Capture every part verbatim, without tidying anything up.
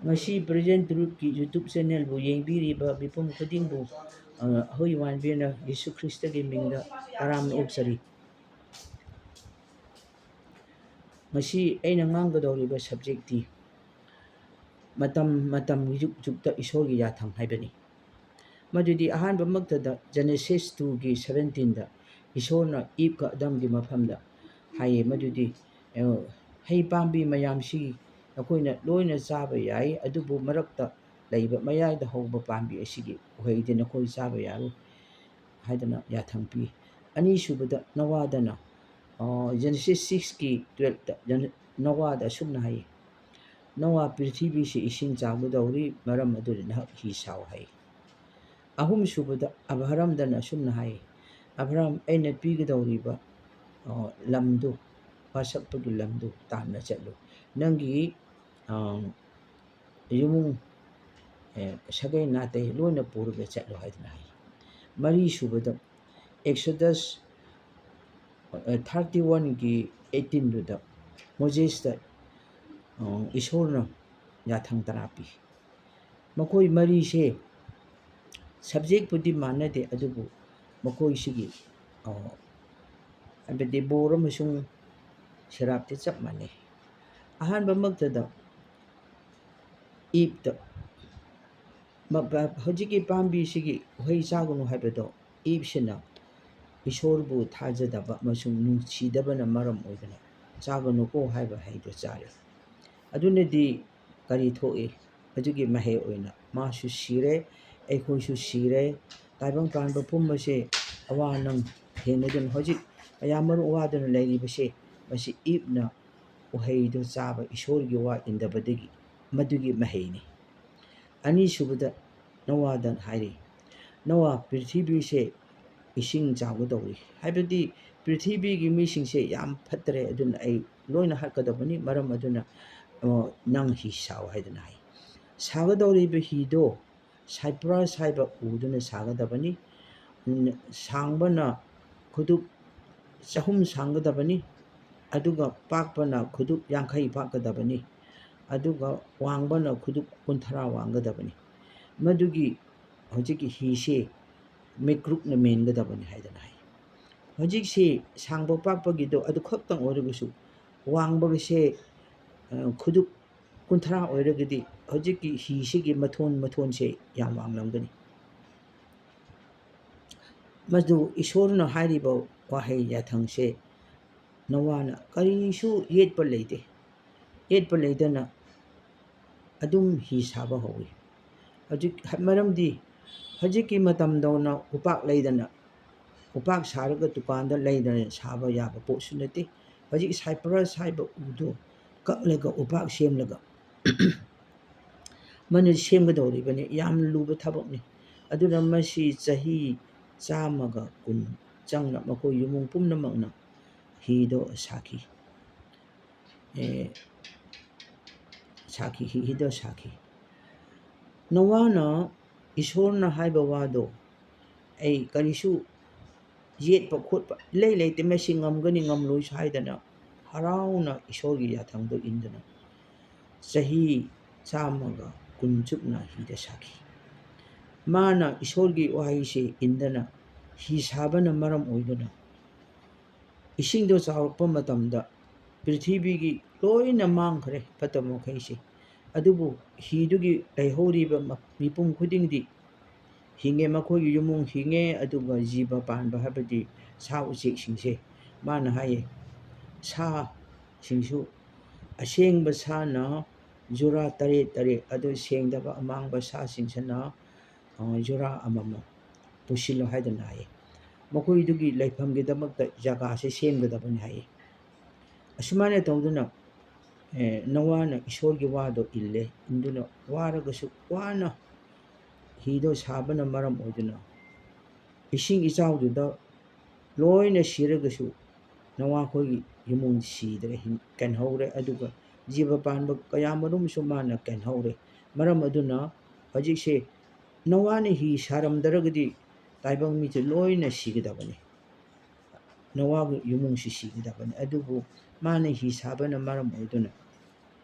ꯉꯁꯤ Present Truthꯀꯤ YouTube channelꯕꯨ ꯌꯦꯡꯕꯤꯔꯤꯕ ꯃꯤꯄꯨꯝ ꯈꯨꯗꯤꯡꯕꯨ, ꯑ, ꯑꯍꯣꯏ ꯋꯥꯟꯕꯤꯅ ꯌꯦꯁꯨ ꯈ꯭ꯔꯤꯁꯇꯒꯤ ꯃꯤꯡꯗ ꯇꯔꯥꯝꯅ ꯑꯣꯛꯆꯔꯤ꯫ ꯉꯁꯤ ꯑꯩꯅ ꯉꯥꯡꯒꯗꯧꯔꯤꯕ subjectꯇꯤ ꯃꯇꯝ ꯃꯇꯝꯒꯤ ꯖꯨꯛ ꯖꯨꯛꯇ ꯏꯁꯣꯔꯒꯤ ꯌꯥꯊꯪ ꯍꯥꯏꯕꯅꯤ꯫ ꯃꯗꯨꯗꯤ ꯑꯍꯥꯟꯕꯃꯛꯇꯗ Genesis twoꯒꯤ seventeenꯗ ꯏꯁꯣꯔꯅ ꯏꯞꯀ ꯑꯗꯝꯒꯤ ꯃꯐꯝꯗ ꯍꯥꯏꯌꯦ, ꯃꯗꯨꯗꯤ, ꯑ, "ꯍꯩ ꯄꯥꯝꯕꯤ ꯃꯌꯥꯝꯁꯤ ꯅꯈꯣꯏꯅ ꯂꯣꯏꯅ ꯆꯥꯕ ꯌꯥꯏ, ꯑꯗꯨꯕꯨ ꯃꯔꯛꯇ ꯂꯩꯕ ꯃꯌꯥꯏꯗ ꯍꯧꯕ ꯄꯥꯝꯕꯤ ꯑꯁꯤꯒꯤ ꯎꯍꯩꯗꯤ ꯅꯈꯣꯏ ꯆꯥꯕ ꯌꯥꯔꯣꯏ" ꯍꯥꯏꯗꯅ ꯌꯥꯊꯪ ꯄꯤ꯫ ꯑꯅꯤꯁꯨꯕꯗ ꯅꯣꯋꯥꯗꯅ, ꯑ, Genesis sixꯀꯤ twelveꯇ ꯖꯅ-, ꯅꯣꯋꯥꯗ ꯑꯁꯨꯝꯅ ꯍꯥꯏꯌꯦ, "ꯅꯣꯋꯥ, ꯄ꯭ꯔꯤꯊꯤꯕꯤꯁꯤ ꯏꯁꯤꯡ ꯆꯥꯎꯒꯗꯧꯔꯤ, ꯃꯔꯝ ꯑꯗꯨꯅ ꯅꯍꯥꯛ ꯍꯤ ꯁꯥꯎ" ꯍꯥꯏ꯫ ꯑꯍꯨꯝꯁꯨꯕꯗ ꯑꯕ꯭ꯔꯥꯍꯝꯗꯅ ꯑꯁꯨꯝꯅ ꯍꯥꯏ, "ꯑꯕ꯭ꯔꯥꯍꯝ, ꯑꯩꯅ ꯄꯤꯒꯗꯧꯔꯤꯕ, ꯑ, ꯂꯝꯗꯨ, ꯋꯥꯁꯛꯄꯒꯤ ꯂꯝꯗꯨ ꯇꯥꯟꯅ ꯆꯠꯂꯨ꯫ ꯅꯪꯒꯤ, ꯑ, ꯏꯃꯨꯡ, ꯑ, ꯁꯥꯒꯩ ꯅꯥꯇꯩ ꯂꯣꯏꯅ ꯄꯨꯔꯒ ꯆꯠꯂꯨ" ꯍꯥꯏꯗꯅ ꯍꯥꯏ꯫ ꯃꯔꯤꯁꯨꯕꯗ Exodus, ꯑ, thirty-oneꯒꯤ eighteenꯗꯨꯗ ꯃꯣꯖꯦꯁꯇ, ꯑ, ꯏꯁꯣꯔꯅ ꯌꯥꯊꯪ ꯇꯔꯥ ꯄꯤ꯫ ꯃꯈꯣꯏ ꯃꯔꯤꯁꯦ subjectꯄꯨꯗꯤ ꯃꯥꯟꯅꯗꯦ, ꯑꯗꯨꯕꯨ ꯃꯈꯣꯏꯁꯤꯒꯤ, ꯑ, ꯍꯥꯏꯕꯗꯤ ꯕꯣꯔ ꯑꯃꯁꯨꯡ ꯁꯦꯔꯥꯞꯇꯤ ꯆꯞ ꯃꯥꯟꯅꯩ꯫ ꯑꯍꯥꯟꯕꯃꯛꯇꯗ ꯏꯞꯇ ꯃ-, ꯄ-, ꯍꯧꯖꯤꯛꯀꯤ ꯄꯥꯝꯕꯤꯁꯤꯒꯤ ꯎꯍꯩ ꯆꯥꯒꯅꯨ ꯍꯥꯏꯕꯗꯣ ꯏꯞꯁꯤꯅ ꯏꯁꯣꯔꯕꯨ ꯊꯥꯖꯗꯕ ꯑꯃꯁꯨꯡ ꯅꯨꯡꯁꯤꯗꯕꯅ ꯃꯔꯝ ꯑꯣꯏꯗꯨꯅ "ꯆꯥꯒꯅꯨꯀꯣ" ꯍꯥꯏꯕ ꯍꯩꯗꯣ ꯆꯥꯔꯦ꯫ ꯑꯗꯨꯅꯗꯤ ꯀꯔꯤ ꯊꯣꯛꯏ? ꯑꯗꯨꯒꯤ ꯃꯍꯩ ꯑꯣꯏꯅ ꯃꯥꯁꯨ ꯁꯤꯔꯦ, ꯑꯩꯈꯣꯏꯁꯨ ꯁꯤꯔꯦ꯫ ꯇꯥꯏꯕꯪ ꯄꯥꯟꯕ ꯄꯨꯝꯕꯁꯦ ꯑꯋꯥ ꯅꯪ ꯊꯦꯡꯅꯗꯨꯅ ꯍꯧꯖꯤꯛ ꯀꯌꯥꯃꯔꯨꯝ ꯋꯥꯗꯨꯅ ꯂꯩꯔꯤꯕꯁꯦ, ꯃꯁꯤ ꯏꯞꯅ ꯎꯍꯩꯗꯨ ꯆꯥꯕ, ꯏꯁꯣꯔꯒꯤ ꯋꯥ ꯏꯟꯗꯕꯗꯒꯤ ꯃꯗꯨꯒꯤ ꯃꯍꯩꯅꯤ꯫ ꯑꯅꯤꯁꯨꯕꯗ ꯅꯣꯋꯥꯗ ꯍꯥꯏꯔꯤ, "ꯅꯣꯋꯥ, ꯄ꯭ꯔꯤꯊꯤꯕꯤꯁꯦ ꯏꯁꯤꯡ ꯆꯥꯎꯒꯗꯧꯔꯤ", ꯍꯥꯏꯕꯗꯤ ꯄ꯭ꯔꯤꯊꯤꯕꯤꯒꯤ ꯃꯤꯁꯤꯡꯁꯦ ꯌꯥꯝ ꯐꯠꯇ꯭ꯔꯦ, ꯑꯗꯨꯅ ꯑꯩ ꯂꯣꯏꯅ ꯍꯥꯠꯀꯗꯕꯅꯤ, ꯃꯔꯝ ꯑꯗꯨꯅ, ꯑ, ꯅꯪ ꯍꯤ ꯁꯥꯎ ꯍꯥꯏꯗꯅ ꯍꯥꯏ꯫ ꯁꯥꯒꯗꯧꯔꯤꯕ ꯍꯤꯗꯣ cypress ꯍꯥꯏꯕ ꯎꯗꯨꯅ ꯁꯥꯒꯗꯕꯅꯤ꯫ ꯁꯥꯡꯕꯅ ꯈꯨꯗꯨꯞ ꯆꯍꯨꯝ ꯁꯥꯡꯒꯗꯕꯅꯤ, ꯑꯗꯨꯒ ꯄꯥꯛꯄꯅ ꯈꯨꯗꯨꯞ ꯌꯥꯡꯈꯩ ꯄꯥꯛꯀꯗꯕꯅꯤ꯫ ꯑꯗꯨꯒ ꯋꯥꯡꯕꯅ ꯈꯨꯗꯨꯞ ꯀꯨꯟꯊ꯭ꯔꯥ ꯋꯥꯡꯒꯗꯕꯅꯤ꯫ ꯃꯗꯨꯒꯤ ꯍꯧꯖꯤꯛꯀꯤ ꯍꯤꯁꯦ ꯃꯤꯀ꯭ꯔꯨꯛꯅ ꯃꯦꯟꯒꯗꯕꯅꯤ ꯍꯥꯏꯗꯅ ꯍꯥꯏ꯫ ꯍꯧꯖꯤꯛꯁꯤ ꯁꯥꯡꯕ ꯄꯥꯛꯄꯒꯤꯗꯣ ꯑꯗꯨ ꯈꯛꯇꯪ ꯑꯣꯏꯔꯒꯁꯨ, ꯋꯥꯡꯕꯒꯤꯁꯦ, ꯑ, ꯈꯨꯗꯨꯞ ꯀꯨꯟꯊ꯭ꯔꯥ ꯑꯣꯏꯔꯒꯗꯤ ꯍꯧꯖꯤꯛꯀꯤ ꯍꯤꯁꯤꯒꯤ ꯃꯊꯣꯟ ꯃꯊꯣꯟꯁꯦ ꯌꯥꯝ ꯋꯥꯡꯂꯝꯒꯅꯤ꯫ ꯃꯗꯨ ꯏꯁꯣꯔꯅ ꯍꯥꯏꯔꯤꯕ ꯋꯥꯍꯩ ꯌꯥꯊꯪꯁꯦ ꯅꯣꯋꯥꯅ ꯀꯔꯤꯁꯨ ꯌꯦꯠꯄ ꯂꯩꯇꯦ꯫ ꯌꯦꯠꯄ ꯂꯩꯗꯅ ꯑꯗꯨꯝ ꯍꯤ ꯁꯥꯕ ꯍꯧꯏ꯫ ꯍꯧꯖꯤꯛ, ꯃꯔꯝꯗꯤ ꯍꯧꯖꯤꯛꯀꯤ ꯃꯇꯝꯗꯧꯅ ꯎꯄꯥꯛ ꯂꯩꯗꯅ, ꯎꯄꯥꯛ ꯁꯥꯔꯒ ꯗꯨꯀꯥꯟꯗ ꯂꯩꯗꯅ ꯁꯥꯕ ꯌꯥꯕ ꯄꯣꯠꯁꯨ ꯅꯠꯇꯦ꯫ ꯍꯧꯖꯤꯛ cypress ꯍꯥꯏꯕ ꯎꯗꯣ ꯀꯛꯂꯒ ꯎꯄꯥꯛ ꯁꯦꯝꯂꯒ ꯃꯅ ꯁꯦꯝꯒꯗꯧꯔꯤꯕꯅꯤ꯫ ꯌꯥꯝ ꯂꯨꯕ ꯊꯕꯛꯅꯤ꯫ ꯑꯗꯨꯅ ꯃꯁꯤ ꯆꯍꯤ ꯆꯥꯝꯃꯒ ꯀꯨꯟ ꯆꯪꯅ ꯃꯈꯣꯏ ꯏꯃꯨꯡ ꯄꯨꯝꯅꯃꯛꯅ ꯍꯤꯗꯣ ꯁꯥꯈꯤ꯫ ꯑꯦ, ꯁꯥꯈꯤ, ꯍꯤ-, ꯍꯤꯗꯣ ꯁꯥꯈꯤ꯫ ꯅꯣꯋꯥꯅ ꯏꯁꯣꯔꯅ ꯍꯥꯏꯕ ꯋꯥꯗꯣ, "ꯑꯩ ꯀꯔꯤꯁꯨ ꯌꯦꯠꯄ ꯈꯣꯠꯄ ꯏꯂꯩ ꯂꯩꯇꯦ, ꯃꯁꯤ ꯉꯝꯒꯅꯤ ꯉꯝꯂꯣꯏꯁꯨ" ꯍꯥꯏꯗꯅ ꯍꯔꯥꯎꯅ ꯏꯁꯣꯔꯒꯤ ꯌꯥꯊꯪꯗꯣ ꯏꯟꯗꯨꯅ ꯆꯍꯤ ꯆꯥꯝꯃꯒ ꯀꯨꯟ ꯆꯨꯞꯅ ꯍꯤꯗ ꯁꯥꯈꯤ꯫ ꯃꯥꯅ ꯏꯁꯣꯔꯒꯤ ꯋꯥꯍꯩꯁꯦ ꯏꯟꯗꯅ ꯍꯤ ꯁꯥꯕꯅ ꯃꯔꯝ ꯑꯣꯏꯗꯨꯅ ꯏꯁꯤꯡꯗꯣ ꯆꯥꯎꯔꯛꯄ ꯃꯇꯝꯗ ꯄ꯭ꯔꯤꯊꯤꯕꯤꯒꯤ ꯂꯣꯏꯅ ꯃꯥꯡꯈ꯭ꯔꯦ, ꯐꯠꯇꯕ ꯃꯈꯩꯁꯦ꯫ ꯑꯗꯨꯕꯨ ꯍꯤꯗꯨꯒꯤ ꯂꯩꯍꯧꯔꯤꯕ ꯃ-, ꯃꯤꯄꯨꯝ ꯈꯨꯗꯤꯡꯗꯤ ꯍꯤꯡꯉꯦ, ꯃꯈꯣꯏꯒꯤ ꯏꯃꯨꯡ ꯍꯤꯡꯉꯦ, ꯑꯗꯨꯒ ꯖꯤꯕ ꯄꯥꯟꯕ ꯍꯥꯏꯕꯗꯤ ꯁꯥ ꯎꯆꯦꯛꯁꯤꯡꯁꯦ ꯃꯥꯅ ꯍꯥꯏꯌꯦ, ꯁꯥꯁꯤꯡꯁꯨ ꯑꯁꯦꯡꯕ ꯁꯥꯅ ꯖꯨꯔꯥ ꯇꯔꯦꯠ ꯇꯔꯦꯠ, ꯑꯗꯨ ꯁꯦꯡꯗꯕ ꯑꯃꯥꯡꯕ ꯁꯥꯁꯤꯡꯁꯤꯅ, ꯑ, ꯖꯨꯔꯥ ꯑꯃꯃꯝ ꯄꯨꯁꯤꯜꯂꯣ ꯍꯥꯏꯗꯅ ꯍꯥꯏꯌꯦ꯫ ꯃꯈꯣꯏꯗꯨꯒꯤ ꯂꯩꯐꯝꯒꯤꯗꯃꯛꯇ ꯖꯒꯥꯁꯦ ꯁꯦꯝꯒꯗꯕꯅꯤ ꯍꯥꯏꯌꯦ꯫ ꯑꯁꯨꯃꯥꯏꯅ ꯇꯧꯗꯨꯅ, ꯑꯦ, ꯅꯣꯋꯥꯅ ꯏꯁꯣꯔꯒꯤ ꯋꯥꯗꯣ ꯏꯜꯂꯦ꯫ ꯏꯟꯗꯨꯅ ꯋꯥꯔꯒꯁꯨ ꯋꯥꯅ ꯍꯤꯗꯣ ꯁꯥꯕꯅ ꯃꯔꯝ ꯑꯣꯏꯗꯨꯅ ꯏꯁꯤꯡ ꯏꯆꯥꯎꯗꯨꯗ ꯂꯣꯏꯅ ꯁꯤꯔꯒꯁꯨ ꯅꯣꯋꯥ ꯈꯣꯏꯒꯤ ꯏꯃꯨꯡ ꯁꯤꯗ꯭ꯔꯦ, ꯍꯤꯡ-, ꯀꯟꯍꯧꯔꯦ꯫ ꯑꯗꯨꯒ ꯖꯤꯕ ꯄꯥꯟꯕ ꯀꯌꯥ ꯃꯔꯨꯝꯁꯨ ꯃꯥꯅ ꯀꯟꯍꯧꯔꯦ꯫ ꯃꯔꯝ ꯑꯗꯨꯅ ꯍꯧꯖꯤꯛꯁꯦ ꯅꯣꯋꯥꯅ ꯍꯤ ꯁꯥꯔꯝꯗ꯭ꯔꯒꯗꯤ ꯇꯥꯏꯕꯪ ꯃꯤꯁꯦ ꯂꯣꯏꯅ ꯁꯤꯒꯗꯕꯅꯤ꯫ ꯅꯣꯋꯥꯒꯤ ꯏꯃꯨꯡꯁꯤ ꯁꯤꯒꯗꯕꯅꯤ꯫ ꯑꯗꯨꯕꯨ ꯃꯥꯅ ꯍꯤ ꯁꯥꯕꯅ ꯃꯔꯝ ꯑꯣꯏꯗꯨꯅ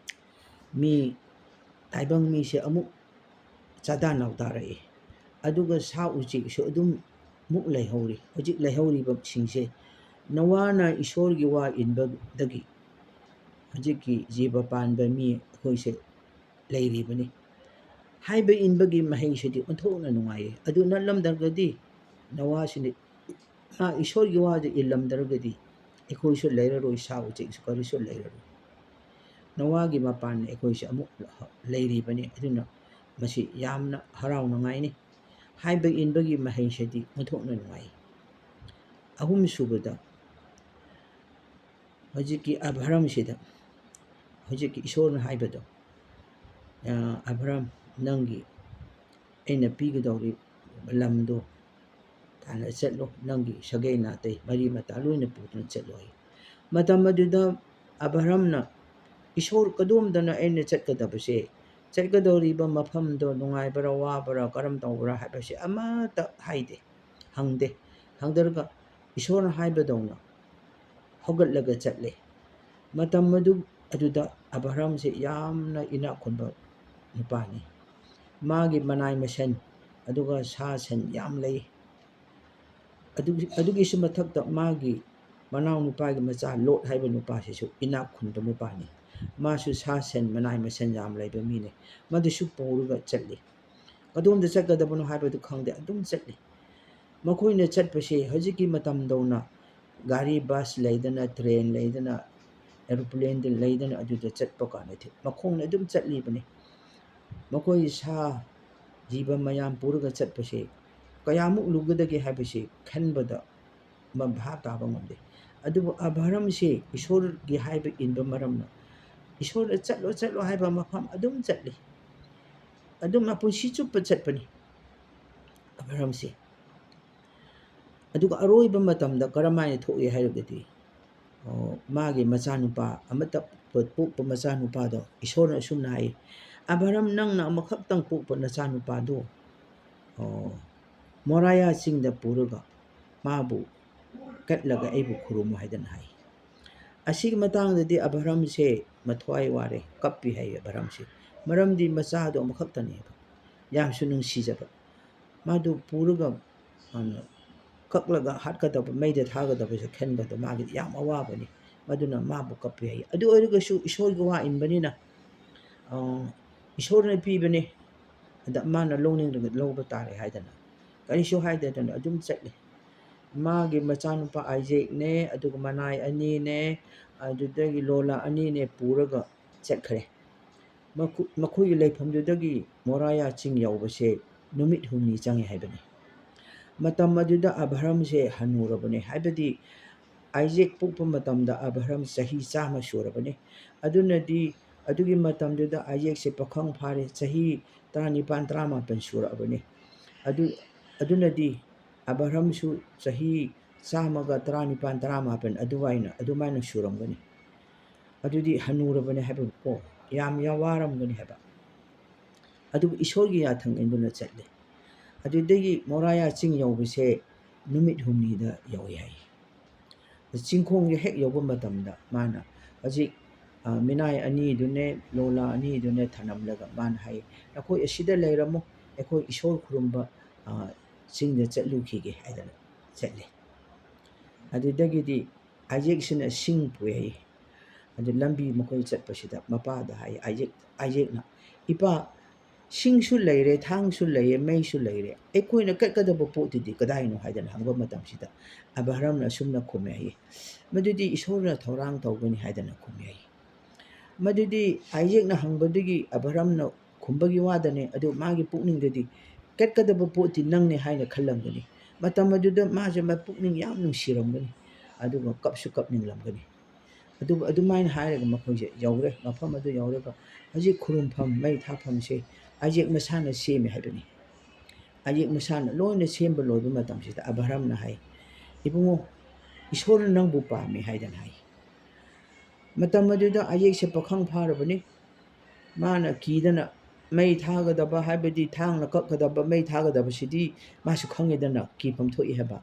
ꯃꯤ, ꯇꯥꯏꯕꯪ ꯃꯤꯁꯦ ꯑꯃꯨꯛ ꯆꯥꯗꯥ ꯅꯥꯎꯗꯥꯔꯛꯏ꯫ ꯑꯗꯨꯒ ꯁꯥ ꯎꯆꯦꯛꯁꯨ ꯑꯗꯨꯝ ꯃꯨꯛ ꯂꯩꯍꯧꯔꯤ꯫ ꯍꯧꯖꯤꯛ ꯂꯩꯍꯧꯔꯤꯕꯁꯤꯡꯁꯦ ꯅꯋꯥꯅ ꯏꯁꯣꯔꯒꯤ ꯋꯥ ꯏꯟꯕꯗꯒꯤ ꯍꯧꯖꯤꯛꯀꯤ ꯖꯤꯕ ꯄꯥꯟꯕ ꯃꯤ ꯑꯩꯈꯣꯏꯁꯦ ꯂꯩꯔꯤꯕꯅꯤ꯫ ꯍꯥꯏꯕ ꯏꯟꯕꯒꯤ ꯃꯍꯩꯁꯤꯗꯤ ꯑꯣꯟꯊꯣꯛꯅ ꯅꯨꯡꯉꯥꯏꯌꯦ꯫ ꯑꯗꯨ ꯅꯠꯂꯝꯗ꯭ꯔꯒꯗꯤ ꯅꯋꯥꯁꯤꯅ ꯃꯥ ꯏꯁꯣꯔꯒꯤ ꯋꯥꯗꯨ ꯏꯜꯂꯝꯗ꯭ꯔꯒꯗꯤ ꯑꯩꯈꯣꯏꯁꯨ ꯂꯩꯔꯔꯣꯏ, ꯁꯥ ꯎꯆꯦꯛꯁꯨ ꯀꯔꯤꯁꯨ ꯂꯩꯔꯔꯣꯏ꯫ ꯅꯋꯥꯒꯤ ꯃꯄꯥꯟꯅ ꯑꯩꯈꯣꯏꯁꯦ ꯑꯃꯨꯛ ꯂꯩꯔꯤꯕꯅꯤ꯫ ꯑꯗꯨꯅ ꯃꯁꯤ ꯌꯥꯝꯅ ꯍꯔꯥꯎꯅꯉꯥꯏꯅꯤ꯫ ꯍꯥꯏꯕ ꯏꯟꯕꯒꯤ ꯃꯍꯩꯁꯤꯗꯤ ꯑꯣꯟꯊꯣꯛꯅ ꯅꯨꯡꯉꯥꯏ꯫ ꯑꯍꯨꯝꯁꯨꯕꯗ, ꯍꯧꯖꯤꯛꯀꯤ ꯑꯕ꯭ꯔꯥꯝꯁꯤꯗ ꯍꯧꯖꯤꯛꯀꯤ ꯏꯁꯣꯔꯅ ꯍꯥꯏꯕꯗꯣ, "ꯑ, ꯑꯕ꯭ꯔꯥꯝ, ꯅꯪꯒꯤ ꯑꯩꯅ ꯄꯤꯒꯗꯧꯔꯤꯕ ꯂꯝꯗꯣ ꯇꯥꯟꯅ ꯆꯠꯂꯣ, ꯅꯪꯒꯤ ꯁꯥꯒꯩ ꯅꯥꯇꯩ ꯃꯔꯤ ꯃꯇꯥ ꯂꯣꯏꯅ ꯄꯨꯗꯨꯅ ꯆꯠꯂꯣ" ꯍꯥꯏ꯫ ꯃꯇꯝ ꯑꯗꯨꯗ ꯑꯕ꯭ꯔꯥꯝꯅ, "ꯏꯁꯣꯔ, ꯀꯗꯣꯝꯗꯅ ꯑꯩꯅ ꯆꯠꯀꯗꯕꯁꯦ, ꯆꯠꯀꯗꯧꯔꯤꯕ ꯃꯐꯝꯗꯣ ꯅꯨꯡꯉꯥꯏꯕ꯭ꯔꯥ ꯋꯥꯕ꯭ꯔꯥ ꯀꯔꯝ ꯇꯧꯕ꯭ꯔꯥ ꯍꯥꯏꯕꯁꯦ ꯑꯃꯠꯇ ꯍꯥꯏꯗꯦ, ꯍꯪꯗꯦ꯫ ꯍꯪꯗ꯭ꯔꯒ ꯏꯁꯣꯔꯅ ꯍꯥꯏꯕꯗꯧꯅ ꯍꯧꯒꯠꯂꯒ ꯆꯠꯂꯦ"꯫ ꯃꯇꯝ ꯑꯗꯨ, ꯑꯗꯨꯗ ꯑꯕ꯭ꯔꯥꯝꯁꯦ ꯌꯥꯝꯅ ꯏꯅꯥꯛ ꯈꯨꯟꯕ ꯅꯨꯄꯥꯅꯤ꯫ ꯃꯥꯒꯤ ꯃꯅꯥꯏ ꯃꯁꯟ, ꯑꯗꯨꯒ ꯁꯥ ꯁꯟ ꯌꯥꯝ ꯂꯩ꯫ ꯑꯗꯨꯒꯤ, ꯑꯗꯨꯒꯤꯁꯨ ꯃꯊꯛꯇ ꯃꯥꯒꯤ ꯃꯅꯥꯎ ꯅꯨꯄꯥꯒꯤ ꯃꯆꯥ ꯂꯣꯠ ꯍꯥꯏꯕ ꯅꯨꯄꯥꯁꯤꯁꯨ ꯏꯅꯥꯛ ꯈꯨꯟꯕ ꯅꯨꯄꯥꯅꯤ꯫ ꯃꯥꯁꯨ ꯁꯥ ꯁꯟ, ꯃꯅꯥꯏ ꯃꯁꯟ ꯌꯥꯝ ꯂꯩꯕ ꯃꯤꯅꯤ꯫ ꯃꯗꯨꯁꯨ ꯄꯨꯔꯒ ꯆꯠꯂꯤ꯫ ꯀꯗꯣꯝꯗ ꯆꯠꯀꯗꯕꯅꯣ ꯍꯥꯏꯕꯗꯨ ꯈꯪꯗꯦ, ꯑꯗꯨꯝ ꯆꯠꯂꯤ꯫ ꯃꯈꯣꯏꯅ ꯆꯠꯄꯁꯦ ꯍꯧꯖꯤꯛꯀꯤ ꯃꯇꯝꯗꯧꯅ ꯒꯥꯔꯤ, ꯕꯁ ꯂꯩꯗꯅ, ꯇ꯭ꯔꯦꯟ ꯂꯩꯗꯅ, ꯑꯦꯔꯣꯄ꯭ꯂꯦꯟꯗ ꯂꯩꯗꯅ ꯑꯗꯨꯗ ꯆꯠꯄ ꯀꯥꯟꯗꯗꯤ ꯃꯈꯣꯡꯅ ꯑꯗꯨꯝ ꯆꯠꯂꯤꯕꯅꯤ꯫ ꯃꯈꯣꯏ ꯁꯥ ꯖꯤꯕ ꯃꯌꯥꯝ ꯄꯨꯔꯒ ꯆꯠꯄꯁꯦ ꯀꯌꯥꯃꯨꯛ ꯂꯨꯒꯗꯒꯦ ꯍꯥꯏꯕꯁꯤ ꯈꯟꯕꯗ ꯃ-, ꯚꯥꯞ ꯇꯥꯕ ꯉꯝꯗꯦ꯫ ꯑꯗꯨꯕꯨ ꯑꯕ꯭ꯔꯥꯝꯁꯦ ꯏꯁꯣꯔꯒꯤ ꯍꯥꯏꯕ ꯏꯟꯕ ꯃꯔꯝꯅ ꯏꯁꯣꯔꯅ "ꯆꯠꯂꯣ, ꯆꯠꯂꯣ" ꯍꯥꯏꯕ ꯃꯐꯝ ꯑꯗꯨꯝ ꯆꯠꯂꯤ꯫ ꯑꯗꯨꯝ ꯃꯄꯨꯟꯁꯤ ꯆꯨꯞꯄ ꯆꯠꯄꯅꯤ ꯑꯕ꯭ꯔꯥꯝꯁꯦ꯫ ꯑꯗꯨꯒ ꯑꯔꯣꯏꯕ ꯃꯇꯝꯗ ꯀꯔꯝꯍꯥꯏꯅ ꯊꯣꯛꯏ ꯍꯥꯏꯔꯒꯗꯤ, ꯑꯣ, ꯃꯥꯒꯤ ꯃꯆꯥꯅꯨꯄꯥ ꯑꯃꯠꯇ ꯄꯣꯛꯄ ꯃꯆꯥꯅꯨꯄꯥꯗꯣ ꯏꯁꯣꯔꯅ ꯑꯁꯨꯝꯅ ꯍꯥꯏ, "ꯑꯕ꯭ꯔꯥꯝ, ꯅꯪꯅ ꯑꯃꯈꯛꯇꯪ ꯄꯣꯛꯄ ꯅꯆꯥꯅꯨꯄꯥꯗꯣ, ꯑꯣ, ꯃꯣꯔꯥꯌꯥ ꯆꯤꯡꯗ ꯄꯨꯔꯒ ꯃꯥꯕꯨ ꯀꯠꯂꯒ ꯑꯩꯕꯨ ꯈꯨꯔꯨꯝꯃꯨ" ꯍꯥꯏꯗꯅ ꯍꯥꯏ꯫ ꯑꯁꯤꯒꯤ ꯃꯇꯥꯡꯗꯗꯤ ꯑꯕ꯭ꯔꯥꯝꯁꯦ ꯃꯊ꯭ꯋꯥꯏ ꯋꯥꯔꯦ, ꯀꯞꯄꯤ ꯍꯥꯏꯌꯦ ꯑꯕ꯭ꯔꯥꯍꯝꯁꯦ꯫ ꯃꯔꯝꯗꯤ ꯃꯆꯥꯗꯣ ꯑꯃꯈꯛꯇꯅꯦꯕ, ꯌꯥꯝꯁꯨ ꯅꯨꯡꯁꯤꯖꯕ꯫ ꯃꯥꯗꯨ ꯄꯨꯔꯒ, ꯃꯥꯅ ꯀꯛꯂꯒ ꯍꯥꯠꯀꯗꯕ, ꯃꯩꯗ ꯊꯥꯒꯗꯕꯁꯦ ꯈꯟꯕꯗ ꯃꯥꯒꯤꯗꯤ ꯌꯥꯝ ꯑꯋꯥꯕꯅꯤ꯫ ꯃꯗꯨꯅ ꯃꯥꯕꯨ ꯀꯞꯄꯤ ꯍꯥꯏꯌꯦ꯫ ꯑꯗꯨ ꯑꯣꯏꯔꯒꯁꯨ ꯏꯁꯣꯔꯒꯤ ꯋꯥ ꯏꯟꯕꯅꯤꯅ, ꯑ, ꯏꯁꯣꯔꯅ ꯄꯤꯕꯅꯤ꯫ ꯑꯗ ꯃꯥꯅ ꯂꯧꯅꯤꯡꯂꯒ ꯂꯧꯕ ꯇꯥꯔꯦ ꯍꯥꯏꯗꯅ ꯀꯔꯤꯁꯨ ꯍꯥꯏꯗꯗꯅ ꯑꯗꯨꯝ ꯆꯠꯂꯦ꯫ ꯃꯥꯒꯤ ꯃꯆꯥꯅꯨꯄꯥ ꯑꯥꯏꯖꯦꯛꯅꯦ, ꯑꯗꯨꯒ ꯃꯅꯥꯏ ꯑꯅꯤꯅꯦ, ꯑꯗꯨꯗꯒꯤ ꯂꯣꯂꯥ ꯑꯅꯤꯅꯦ ꯄꯨꯔꯒ ꯆꯠꯈ꯭ꯔꯦ꯫ ꯃꯈꯣ-, ꯃꯈꯣꯏꯒꯤ ꯂꯩꯐꯝꯗꯨꯗꯒꯤ ꯃꯣꯔꯥꯌꯥ ꯆꯤꯡ ꯌꯧꯕꯁꯦ ꯅꯨꯃꯤꯠ ꯍꯨꯝꯅꯤ ꯆꯪꯉꯦ ꯍꯥꯏꯕꯅꯤ꯫ ꯃꯇꯝ ꯑꯗꯨꯗ ꯑꯕ꯭ꯔꯥꯍꯝꯁꯦ ꯍꯅꯨꯔꯕꯅꯤ, ꯍꯥꯏꯕꯗꯤ ꯑꯥꯏꯖꯦꯛ ꯄꯣꯛꯄ ꯃꯇꯝꯗ ꯑꯕ꯭ꯔꯥꯍꯝ ꯆꯍꯤ ꯆꯥꯝꯃ ꯁꯨꯔꯕꯅꯤ꯫ ꯑꯗꯨꯅꯗꯤ ꯑꯗꯨꯒꯤ ꯃꯇꯝꯗꯨꯗ ꯑꯥꯏꯖꯦꯛꯁꯦ ꯄꯥꯈꯪ ꯐꯥꯔꯦ, ꯆꯍꯤ ꯇꯔꯥꯅꯤꯄꯥꯟ, ꯇꯔꯥꯃꯥꯄꯟ ꯁꯨꯔꯛꯑꯕꯅꯤ꯫ ꯑꯗꯨ, ꯑꯗꯨꯅꯗꯤ ꯑꯕ꯭ꯔꯥꯍꯝꯁꯨ ꯆꯍꯤ ꯆꯥꯝꯃꯒ ꯇꯔꯥꯅꯤꯄꯥꯟ, ꯇꯔꯥꯃꯥꯄꯟ ꯑꯗꯨꯋꯥꯏꯅ, ꯑꯗꯨꯃꯥꯏꯅ ꯁꯨꯔꯝꯒꯅꯤ꯫ ꯑꯗꯨꯗꯤ ꯍꯅꯨꯔꯕꯅꯤ ꯍꯥꯏꯕꯀꯣ, ꯌꯥꯝ, ꯌꯥꯝ ꯋꯥꯔꯝꯒꯅꯤ ꯍꯥꯏꯕ꯫ ꯑꯗꯨꯕꯨ ꯏꯁꯣꯔꯒꯤ ꯌꯥꯊꯪ ꯏꯟꯗꯨꯅ ꯆꯠꯂꯦ꯫ ꯑꯗꯨꯗꯒꯤ ꯃꯣꯔꯥꯌꯥ ꯆꯤꯡ ꯌꯧꯕꯁꯦ ꯅꯨꯃꯤꯠ ꯍꯨꯝꯅꯤꯗ ꯌꯧꯏ ꯍꯥꯏ꯫ ꯆꯤꯡꯈꯣꯡꯁꯦ ꯍꯦꯛ ꯌꯧꯕ ꯃꯇꯝꯗ ꯃꯥꯅ ꯍꯧꯖꯤꯛ, ꯑ, ꯃꯤꯅꯥꯏ ꯑꯅꯤꯗꯨꯅꯦ, ꯂꯣꯂꯥ ꯑꯅꯤꯗꯨꯅꯦ ꯊꯅꯝꯂꯒ ꯃꯥꯅ ꯍꯥꯏ, "ꯅꯈꯣꯏ ꯑꯁꯤꯗ ꯂꯩꯔꯝꯃꯨ, ꯑꯩꯈꯣꯏ ꯏꯁꯣꯔ ꯈꯨꯔꯨꯝꯕ, ꯑ, ꯆꯤꯡꯗ ꯆꯠꯂꯨꯈꯤꯒꯦ" ꯍꯥꯏꯗꯅ ꯆꯠꯂꯦ꯫ ꯑꯗꯨꯗꯒꯤꯗꯤ ꯑꯥꯏꯖꯦꯛꯁꯤꯅ ꯁꯤꯡ ꯄꯨꯔꯛꯏ꯫ ꯑꯗꯨ ꯂꯝꯕꯤ ꯃꯈꯣꯏ ꯆꯠꯄꯁꯤꯗ ꯃꯄꯥꯗ ꯍꯥꯏ, ꯑꯥꯏꯖꯦꯛ-, ꯑꯥꯏꯖꯦꯛꯅ, "ꯏꯄꯥ, ꯁꯤꯡꯁꯨ ꯂꯩꯔꯦ, ꯊꯥꯡꯁꯨ ꯂꯩꯔꯦ, ꯃꯩꯁꯨ ꯂꯩꯔꯦ, ꯑꯩꯈꯣꯏꯅ ꯀꯠꯀꯗꯕ ꯄꯣꯠꯇꯨꯗꯤ ꯀꯗꯥꯏꯅꯣ?" ꯍꯥꯏꯗꯅ ꯍꯪꯕ ꯃꯇꯝꯁꯤꯗ ꯑꯕ꯭ꯔꯥꯍꯝꯅ ꯑꯁꯨꯝꯅ ꯈꯨꯝꯃꯦ ꯍꯥꯏꯌꯦ, "ꯃꯗꯨꯗꯤ ꯏꯁꯣꯔꯅ ꯊꯧꯔꯥꯡ ꯇꯧꯒꯅꯤ" ꯍꯥꯏꯗꯅ ꯈꯨꯝꯃꯦ ꯍꯥꯏꯌꯦ꯫ ꯃꯗꯨꯗꯤ ꯑꯥꯏꯖꯦꯛꯅ ꯍꯪꯕꯗꯨꯒꯤ ꯑꯕ꯭ꯔꯥꯍꯝꯅ ꯈꯨꯝꯕꯒꯤ ꯋꯥꯗꯅꯦ, ꯑꯗꯨ ꯃꯥꯒꯤ ꯄꯨꯛꯅꯤꯡꯗꯗꯤ ꯀꯠꯀꯗꯕ ꯄꯣꯠꯇꯤ ꯅꯪꯅꯦ ꯍꯥꯏꯅ ꯈꯜꯂꯝꯒꯅꯤ꯫ ꯃꯇꯝ ꯑꯗꯨꯗ ꯃꯥꯁꯦ ꯃꯄꯨꯛꯅꯤꯡ ꯌꯥꯝ ꯅꯨꯡꯁꯤꯔꯝꯒꯅꯤ, ꯑꯗꯨꯒ ꯀꯞꯁꯨ ꯀꯞꯅꯤꯡꯂꯝꯒꯅꯤ꯫ ꯑꯗꯨꯕꯨ ꯑꯗꯨꯃꯥꯏꯅ ꯍꯥꯏꯔꯒ ꯃꯈꯣꯏꯁꯦ ꯌꯧꯔꯦ, ꯃꯐꯝ ꯑꯗꯨ ꯌꯧꯔꯒ ꯍꯧꯖꯤꯛ ꯈꯨꯔꯨꯝꯐꯝ, ꯃꯩ ꯊꯥꯐꯝꯁꯦ ꯑꯥꯏꯖꯦꯛ ꯃꯁꯥꯅ ꯁꯦꯝꯃꯦ ꯍꯥꯏꯕꯅꯤ꯫ ꯑꯥꯏꯖꯦꯛ ꯃꯁꯥꯅ ꯂꯣꯏꯅ ꯁꯦꯝꯕ ꯂꯣꯏꯕ ꯃꯇꯝꯁꯤꯗ ꯑꯕ꯭ꯔꯥꯍꯝꯅ ꯍꯥꯏ, "ꯏꯕꯨꯡꯉꯣ, ꯏꯁꯣꯔꯅ ꯅꯪꯕꯨ ꯄꯥꯝꯃꯤ" ꯍꯥꯏꯗꯅ ꯍꯥꯏ꯫ ꯃꯇꯝ ꯑꯗꯨꯗ ꯑꯥꯏꯖꯦꯛꯁꯦ ꯄꯥꯈꯪ ꯐꯥꯔꯕꯅꯤ꯫ ꯃꯥꯅ ꯀꯤꯗꯅ ꯃꯩ ꯊꯥꯒꯗꯕ, ꯍꯥꯏꯕꯗꯤ ꯊꯥꯡꯅ ꯀꯛꯀꯗꯕ, ꯃꯩ ꯊꯥꯒꯗꯕꯁꯤꯗꯤ ꯃꯥꯁꯨ ꯈꯪꯉꯦꯗꯅ, ꯀꯤꯐꯝ ꯊꯣꯛꯏ ꯍꯥꯏꯕ꯫